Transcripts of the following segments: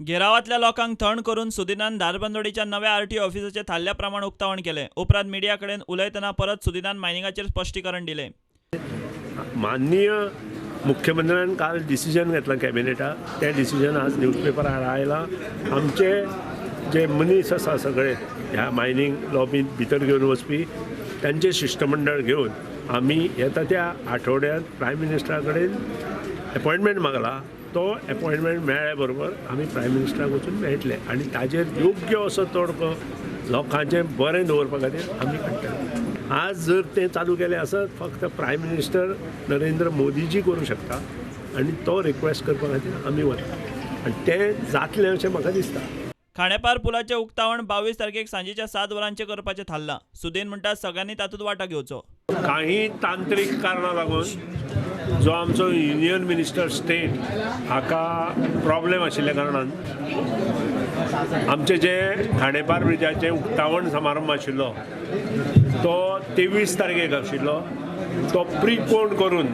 घेरावांतल्या लोकांक थंड करून सुदिनान धारबांदोडेच्या नव्या आरटीओ ऑफिसाचें थारल्या प्रमाण उक्तावण केलें. उपरांत मिडिया कडेन उलयतना परत सुदिनान मायनिंगाचेर स्पश्टीकरण दिलें. माननीय मुख्यमंत्र्यान काल डिसिजन घेतलां कॅबिनेटाक, तें डिसिजन आज न्यूजपेपरार आयलां. आमचे जे मनीस आसा सगळे ह्या मायनींग लॉबींत भितर घेवन वचपी तांचें शिश्टमंडळ घेवन आमी येता त्या आठवड्यांत प्रायम मिनिस्टरा कडेन एपॉयंटमेंट मागला. तो एपॉयंटमेंट मेळ्ळे बरोबर आमी प्रायम मिनिस्टराक वचून मेळटले आनी ताजेर योग्य असो तोडको लोकांचें बरें दवरपा खातीर आमी काडटले. आज जर तें चालू केलें आसत फक्त प्रायम मिनिस्टर नरेंद्र मोदीजी करूं शकता आनी तो रिक्वेस्ट करपा खातीर आमी वता आनी तें जातलें अशें म्हाका दिसता. खांडेपार पुलाचें उक्तावण 22 तारखेक सांजेच्या 7 वरांचेर करपाचें थारलां. सुदीन म्हणटा सगळ्यांनी तातूंत वांटो घेवचो. काही तांत्रीक कारणां लागून जो आमचो युनियन मिनिस्टर स्टेट हाका प्रॉब्लेम आशिल्ल्या कारणान आमचे जे खांडेपार ब्रिजाचें उक्तावण समारंभ आशिल्लो तो 23 तारखेक आशिल्लो, तो प्रिपोन करून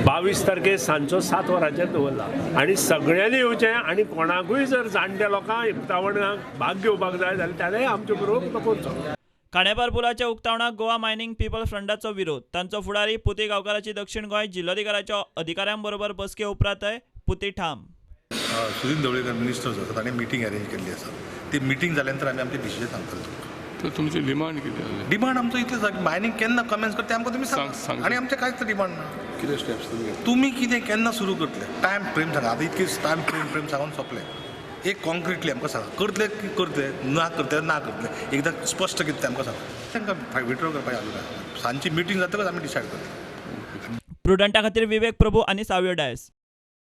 22 तारखेक सांजचो 7 वरांचेर दवरला आनी सगळ्यांनी येवचें आनी कोणाकूय जर जाणट्या लोकांक उक्तावणाक भाग घेवपाक जाय जाल्यार ताणें आमचे बरोबर तो करचो. खांडेपार पुलाच्या उक्तावणाक गोवा मायनिंग पीपल फ्रंटाचो विरोध. तांचो फुडारी पुती गांवकाराची दक्षिण गोंय जिल्लोधिकाऱ्याच्या अधिकाऱ्यांबरोबर बसके उपरांतय पुती ठाम. सुदीन ढवळीकर मिनिस्टर जो आसा ताणें मिटींग अरेंज केल्ली आसा. ती मिटींग जाल्या नंतर आमी आमचें डिसिजन सांगतले तुमकां. तर तुमची डिमांड कितें आसली? डिमांड आमचो इतलें आसा की मायनींग केन्ना कमेन्स करता तें आमकां तुमी सांगा आनी आमचें कांयच डिमांड ना. कितें स्टेप्स तुमी घेतले? तुमी कितें केन्ना सुरू करतले टायम फ्रेम सांगा. आतां इतकी टायम फ्रेम सांगून सोंपलें. एक कॉन्क्रिटली आमकां सांगा, करतले की करतले, ना करतले ना करतले, एकदां स्पश्ट कितें तें आमकां सांगा. तांकां विड्रॉ करपाक आमी सांजची मिटींग जातकच आमी डिसायड करतले. प्रुडंटा खातीर विवेक प्रभू आनी सावियो डायस.